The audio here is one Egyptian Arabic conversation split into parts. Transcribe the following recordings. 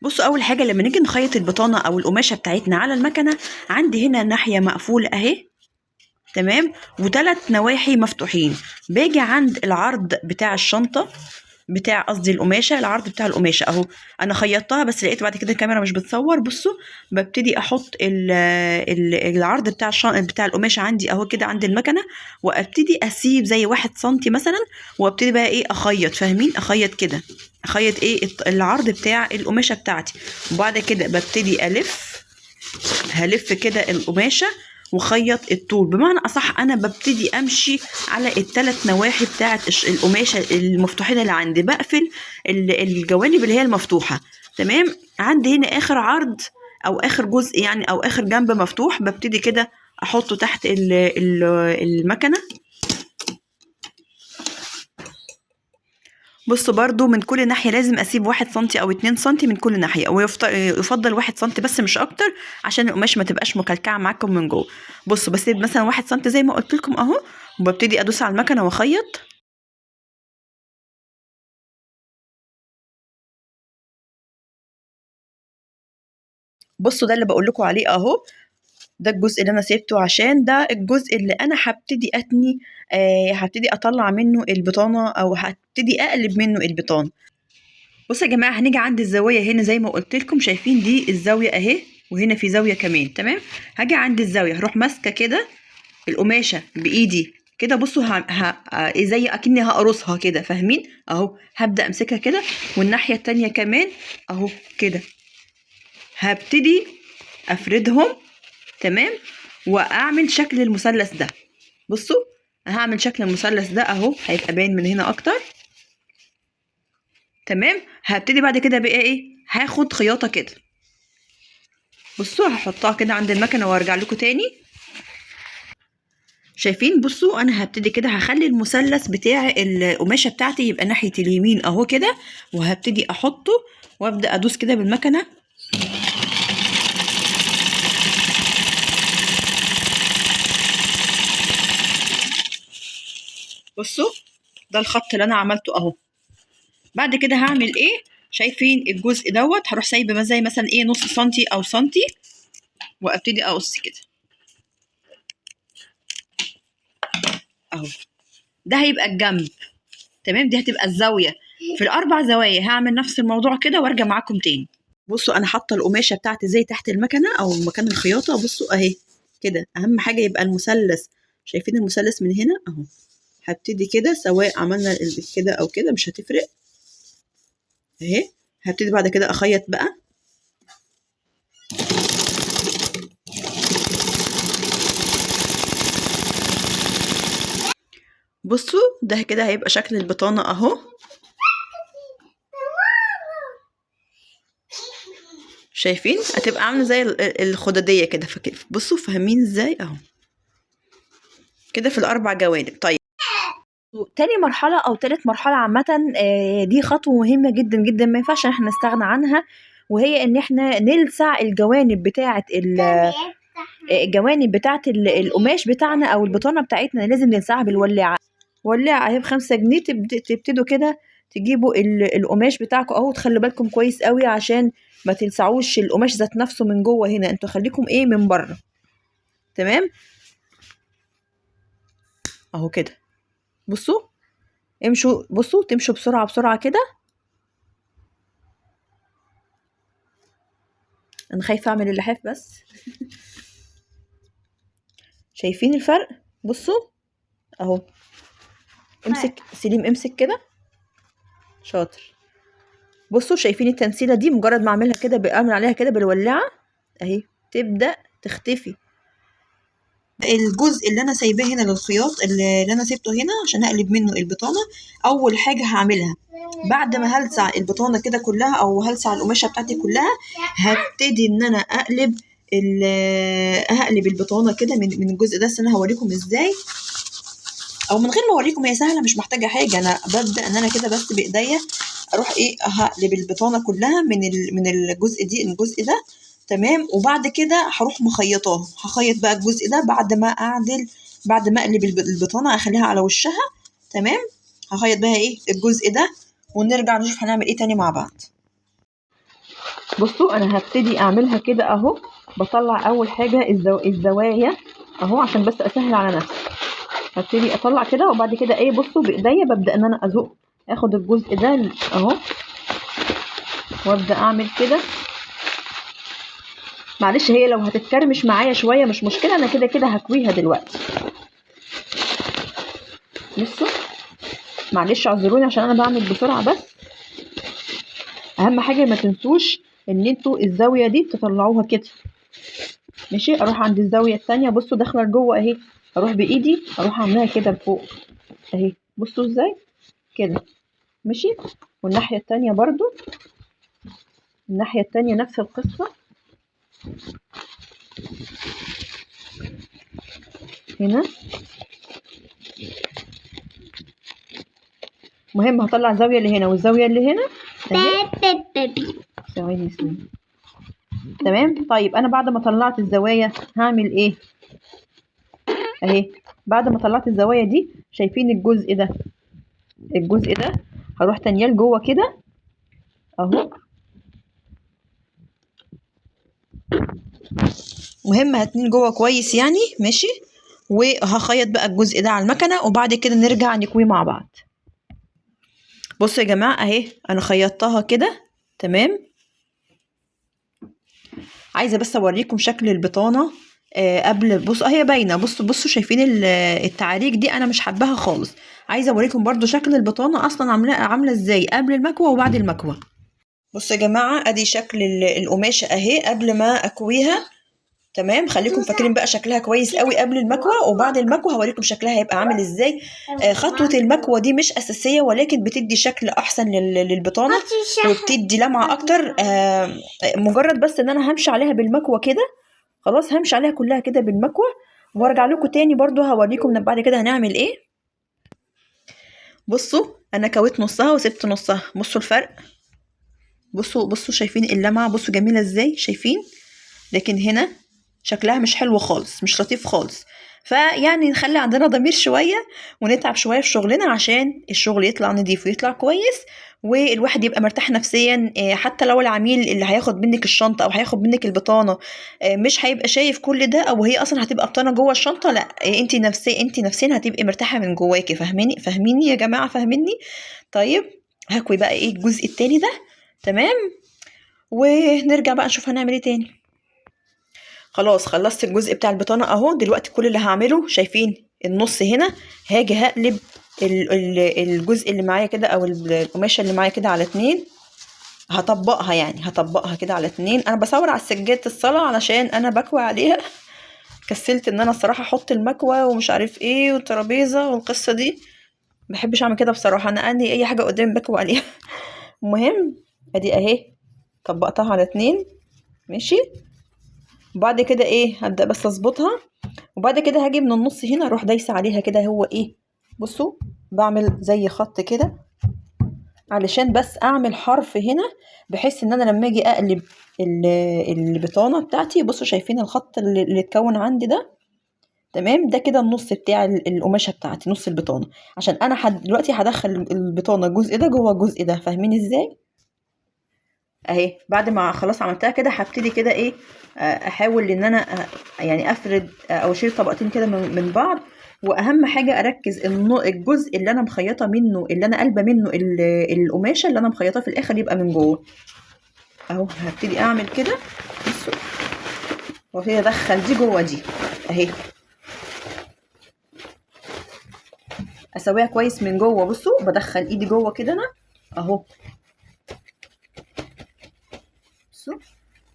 بصوا، اول حاجة لما نيجي نخيط البطانة او القماشه بتاعتنا على المكنه، عندي هنا ناحية مقفولة اهي، تمام، وثلاث نواحي مفتوحين. باجي عند العرض بتاع الشنطة بتاع قصدي القماشه، العرض بتاع القماشه اهو، انا خيطتها بس لقيت بعد كده الكاميرا مش بتصور. بصوا ببتدي احط العرض بتاع بتاع القماشه عندي اهو كده عند المكنه، وابتدي اسيب زي 1 سنتي مثلا، وابتدي بقى ايه اخيط، فاهمين؟ اخيط كده، اخيط ايه العرض بتاع القماشه بتاعتي. وبعد كده ببتدي الف، هلف كده القماشه وخيط الطول. بمعنى اصح انا ببتدي امشي على الثلاث نواحي بتاعه القماشه المفتوحين اللي عندي، بقفل الجوانب اللي هي المفتوحة، تمام. عندي هنا اخر عرض او اخر جزء يعني، او اخر جنب مفتوح، ببتدي كده احطه تحت المكنه. بصوا برضو من كل ناحية لازم اسيب 1 سنتي او 2 سنتي من كل ناحية، ويفضل 1 سنتي بس مش اكتر، عشان القماش ما تبقاش مكلكعة معاكم من جوه. بصوا بسيب مثلا 1 سنتي زي ما قلت لكم اهو، وببتدي ادوس على المكنة واخيط. بصوا ده اللي بقول لكم عليه اهو، ده الجزء اللي انا سيبته عشان ده الجزء اللي انا هبتدي اتني، هبتدي اطلع منه البطانة او هبتدي اقلب منه البطانة. بصوا يا جماعة هنيجي عند الزاوية هنا زي ما قلت لكم، شايفين دي الزاوية اهي، وهنا في زاوية كمان، تمام. هاجي عند الزاوية هروح ماسكه كده القماشه بايدي كده، بصوا زي اكني هقرصها كده، فاهمين اهو. هبدا امسكها كده، والناحية التانية كمان اهو كده، هبتدي افردهم، تمام، واعمل شكل المثلث ده. بصوا هعمل شكل المثلث ده اهو، هيبقى باين من هنا اكتر، تمام. هبتدي بعد كده بقى ايه، هاخد خياطة كده، بصوا هحطها كده عند المكنه وارجع لكم تاني. شايفين؟ بصوا انا هبتدي كده، هخلي المثلث بتاع القماشه بتاعتي يبقى ناحية اليمين اهو كده، وهبتدي احطه وابدا ادوس كده بالمكنه. بصوا ده الخط اللي انا عملته اهو. بعد كده هعمل ايه؟ شايفين الجزء دوت، هروح سايبه زي مثلا ايه نص سنتي او سنتي، وابتدي اقص كده اهو. ده هيبقى الجنب، تمام، دي هتبقى الزاوية. في الاربع زوايا هعمل نفس الموضوع كده وارجع معاكم تاني. بصوا انا حاطه القماشه بتاعتي زي تحت المكنه او مكان الخياطة، بصوا اهي كده. اهم حاجة يبقى المثلث، شايفين المثلث من هنا اهو. هبتدي كده، سواء عملنا كده او كده مش هتفرق اهي. هبتدي بعد كده اخيط بقى. بصوا ده كده هيبقى شكل البطانة اهو. شايفين؟ هتبقى عاملة زي الخدادية كده. بصوا فاهمين ازاي اهو كده في الاربع جوانب. طيب تاني مرحلة او تالت مرحلة عامة، دي خطوة مهمة جدا جدا ما ينفعش احنا نستغنى عنها، وهي ان احنا نلسع الجوانب بتاعة الجوانب بتاعة القماش بتاعنا او البطانة بتاعتنا، لازم نلسعها بالولاعة. ولاعة اهي ب5 جنيه. تبتدوا كده تجيبوا القماش بتاعكم اهو، وتخلوا بالكم كويس قوي عشان ما تلسعوش القماش ذات نفسه من جوه هنا، انتوا خليكم ايه من بره، تمام اهو كده. بصوا امشوا، بصوا تمشوا بسرعة بسرعة كده. انا خايفة اعمل اللحاف بس. شايفين الفرق؟ بصوا اهو. امسك سليم، امسك كده، شاطر. بصوا شايفين التنسيله دي؟ مجرد ما اعملها كده، بعمل عليها كده بالولاعه اهي، تبدا تختفي. الجزء اللي انا سايباه هنا للخياط اللي انا سيبته هنا عشان اقلب منه البطانة، اول حاجة هعملها بعد ما هلسع البطانة كده كلها او هلسع القماشه بتاعتي كلها، هبتدي ان انا هقلب البطانة كده من الجزء ده. بس انا هوريكم ازاي، او من غير ما اوريكم، هي سهلة مش محتاجه حاجة. انا ببدا ان انا كده بس بايديا اروح ايه، هقلب البطانة كلها من الجزء دي الجزء ده، تمام. وبعد كده هروح مخيطاه، هخيط بقى الجزء ده بعد ما اعدل، بعد ما اقلب البطانة اخليها على وشها، تمام. هخيط بقى ايه الجزء ده، ونرجع نشوف هنعمل ايه تاني مع بعض. بصوا انا هبتدي اعملها كده اهو، بطلع اول حاجة الزوايا اهو عشان بس اسهل على نفسي. هبتدي اطلع كده، وبعد كده ايه، بصوا بايديا ببدا ان انا ازق، اخد الجزء ده اهو وابدا اعمل كده. معلش هي لو هتتكرمش معايا شوية مش مشكلة، انا كده كده هكويها دلوقتي. بصوا معلش اعذروني عشان انا بعمل بسرعة، بس اهم حاجة ما تنسوش ان انتوا الزاوية دي تطلعوها كده. ماشي، اروح عند الزاوية الثانية، بصوا داخله لجوه اهي، اروح بايدي اروح اعملها كده لفوق اهي، بصوا ازاي كده. ماشي، والناحية الثانية برضو، الناحية الثانية نفس القصة هنا. مهم هطلع الزاوية اللي هنا والزاويه اللي هنا اهي. ثواني تمام. طيب انا بعد ما طلعت الزوايا هعمل ايه؟ اهي بعد ما طلعت الزوايا دي، شايفين الجزء ده، الجزء ده هروح تانية لجوه كده اهو. مهم هتنين جوه كويس يعني. ماشي، وهخيط بقى الجزء ده على المكنه، وبعد كده نرجع نكوي مع بعض. بصوا يا جماعة اهي انا خيطتها كده تمام. عايزه بس اوريكم شكل البطانة قبل. بصوا اهي باينة، بصوا بصوا شايفين التعاريج دي انا مش حباها خالص. عايزه اوريكم برضو شكل البطانة اصلا عامله ازاي قبل المكوه وبعد المكوه. بصوا يا جماعة ادي شكل القماشه اهي قبل ما اكويها تمام. خليكم فاكرين بقى شكلها كويس قوي قبل المكوه، وبعد المكوه هوريكم شكلها هيبقى عامل ازاي. خطوة المكوه دي مش اساسية، ولكن بتدي شكل احسن للبطانه وبتدي لمعة اكتر. مجرد بس ان انا همشي عليها بالمكوه كده، خلاص همشي عليها كلها كده بالمكوه، وارجع لكم تاني برضو هوريكم بعد كده هنعمل ايه. بصوا انا كويت نصها وسبت نصها، بصوا الفرق، بصوا بصوا شايفين اللمعة، بصوا جميلة ازاي شايفين. لكن هنا شكلها مش حلو خالص، مش لطيف خالص. فيعني نخلي عندنا ضمير شوية ونتعب شوية في شغلنا عشان الشغل يطلع نضيف ويطلع كويس، والواحد يبقى مرتاح نفسيا. حتى لو العميل اللي هياخد منك الشنطة او هياخد منك البطانة مش هيبقى شايف كل ده، او هي اصلا هتبقى بطانه جوه الشنطة، لا انت نفسيا هتبقي مرتاحة من جواكي. فاهماني؟ فاهميني يا جماعة؟ فاهميني؟ طيب هكوي بقى ايه الجزء التاني ده تمام، ونرجع بقى نشوف هنعمل ايه تاني. خلاص خلصت الجزء بتاع البطانة اهو. دلوقتي كل اللي هعمله، شايفين النص هنا، هاجي هقلب الجزء اللي معايا كده او القماشه اللي معايا كده على اتنين، هطبقها يعني هطبقها كده على اتنين. انا بصور على سجادة الصلاة علشان انا بكوي عليها، كسلت ان انا الصراحة احط المكوه ومش عارف ايه والترابيزه والقصه دي، مبحبش اعمل كده بصراحة، انا عندي اي حاجة قدامي بكوي عليها. المهم ادي اهي طبقتها على اتنين ماشي. وبعد كده ايه، هبدأ بس اظبطها، وبعد كده هاجي من النص هنا اروح دايسه عليها كده. هو ايه، بصوا بعمل زي خط كده علشان بس اعمل حرف هنا، بحيث ان انا لما اجي اقلب البطانة بتاعتي، بصوا شايفين الخط اللي اتكون عندي ده تمام. ده كده النص بتاع القماشه بتاعتي، نص البطانة، عشان انا دلوقتي هدخل البطانة الجزء ده جوه الجزء ده. فاهمين ازاي؟ اهي بعد ما خلاص عملتها كده، هبتدي كده ايه، احاول ان انا يعني افرد او اشيل طبقتين كده من بعض. واهم حاجة اركز ان الجزء اللي انا مخيطه منه، اللي انا قلبه منه القماشه اللي انا مخيطاه في الاخر يبقى من جوه اهو. هبتدي اعمل كده بصوا، وابتدي ادخل دي جوه دي اهي، اسويها كويس من جوه. بصوا بدخل ايدي جوه كده انا اهو، بصوا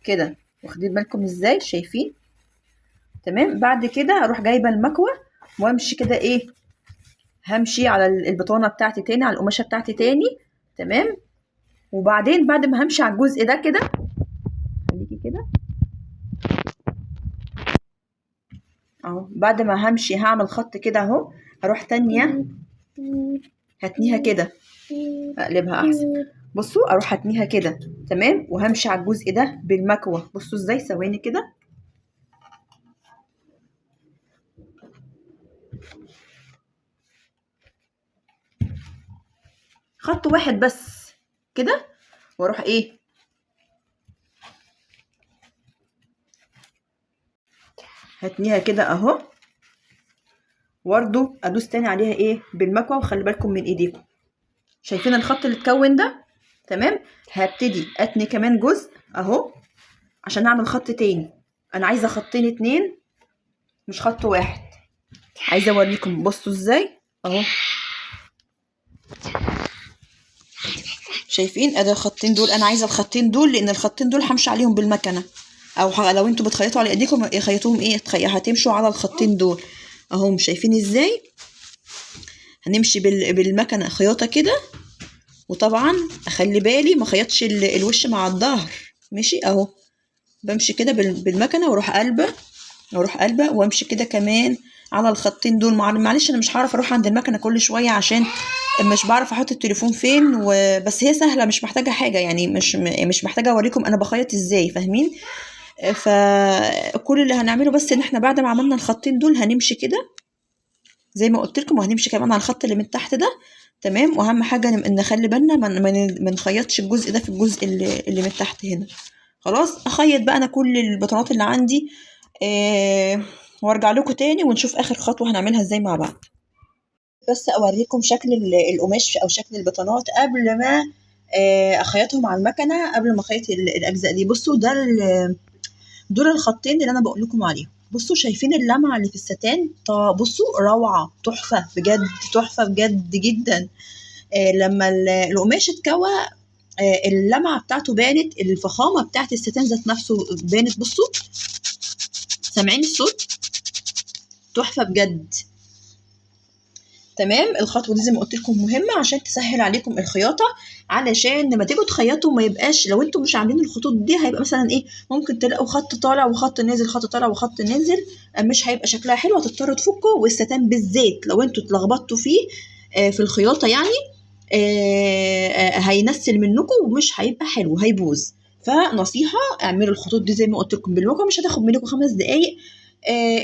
كده، واخدين بالكم ازاي؟ شايفين؟ تمام. بعد كده هروح جايبه المكوه وامشي كده ايه، همشي على البطانة بتاعتي تاني، على القماشه بتاعتي تاني تمام. وبعدين بعد ما همشي على الجزء ده كده، خليكي كده اهو، بعد ما همشي هعمل خط كده اهو، هروح تانية هتنيها كده، اقلبها احسن. بصوا اروح هتنيها كده تمام، وهمشي على الجزء ده بالمكوه. بصوا ازاي، ثواني كده، خط واحد بس كده، واروح ايه هتنيها كده اهو، وبرده ادوس تاني عليها ايه بالمكوه. وخلي بالكم من ايديكم، شايفين الخط اللي اتكون ده؟ تمام. هبتدي اتني كمان جزء اهو عشان اعمل خط تاني. انا عايزه خطين 2 مش خط واحد. عايزه اوريكم بصوا ازاي اهو، شايفين ادي الخطين دول. انا عايزه الخطين دول لان الخطين دول همشي عليهم بالمكنه، او لو انتوا بتخيطوا على ايديكم يخيطوهم ايه، هتمشوا على الخطين دول اهم. شايفين ازاي هنمشي بالمكنه خياطة كده. وطبعا اخلي بالي ما خيطش الوش مع الظهر، ماشي اهو. بمشي كده بالمكنه واروح قلبه، واروح قلبه وامشي كده كمان على الخطين دول. معلش انا مش هعرف اروح عند المكنه كل شوية عشان مش بعرف احط التليفون فين، وبس هي سهلة مش محتاجه حاجة يعني، مش محتاجه اوريكم انا بخيط ازاي، فاهمين؟ فكل اللي هنعمله بس ان احنا بعد ما عملنا الخطين دول هنمشي كده زي ما قلت لكم، وهنمشي كمان على الخط اللي من تحت ده، تمام. واهم حاجة ان نخلي بالنا ما نخيطش الجزء ده في الجزء اللي من تحت هنا. خلاص اخيط بقى انا كل البطانات اللي عندي، وارجع لكم تاني ونشوف اخر خطوة هنعملها ازاي مع بعض. بس اوريكم شكل القماش او شكل البطانات قبل ما اخيطهم على المكنه، قبل ما اخيط الاجزاء دي. بصوا ده دول الخطين اللي انا بقول لكم عليهم. بصوا شايفين اللمعة اللي في الستان؟ طب بصوا روعه، تحفة بجد، تحفة بجد جدا. لما القماش اتكوى، اللمعة بتاعته بانت، الفخامة بتاعت الستان ذات نفسه بانت. بصوا سامعين الصوت؟ تحفة بجد. تمام. الخطوة دي زي ما قلت لكم مهمة عشان تسهل عليكم الخياطة، علشان لما تيجوا تخيطوا ما يبقاش لو انتوا مش عاملين الخطوط دي هيبقى مثلا ايه، ممكن تلاقوا خط طالع وخط نازل، خط طالع وخط نازل، مش هيبقى شكلها حلو، هتضطروا تفكوا. والستان بالذات لو انتوا اتلخبطتوا فيه في الخياطة يعني، هينسل منكم ومش هيبقى حلو، هيبوظ. فنصيحه اعملوا الخطوط دي زي ما قلت لكم بالمكوه، مش هتاخد منكم 5 دقايق،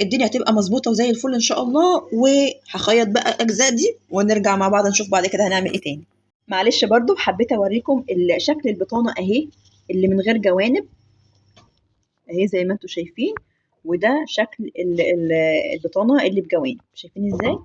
الدنيا هتبقى مظبوطة وزي الفل ان شاء الله. وهخيط بقى الاجزاء دي ونرجع مع بعض نشوف بعد كده هنعمل ايه تاني. معلش برضو حبيت اوريكم شكل البطانة اهي اللي من غير جوانب اهي زي ما انتم شايفين، وده شكل البطانة اللي بجوانب. شايفين ازاي؟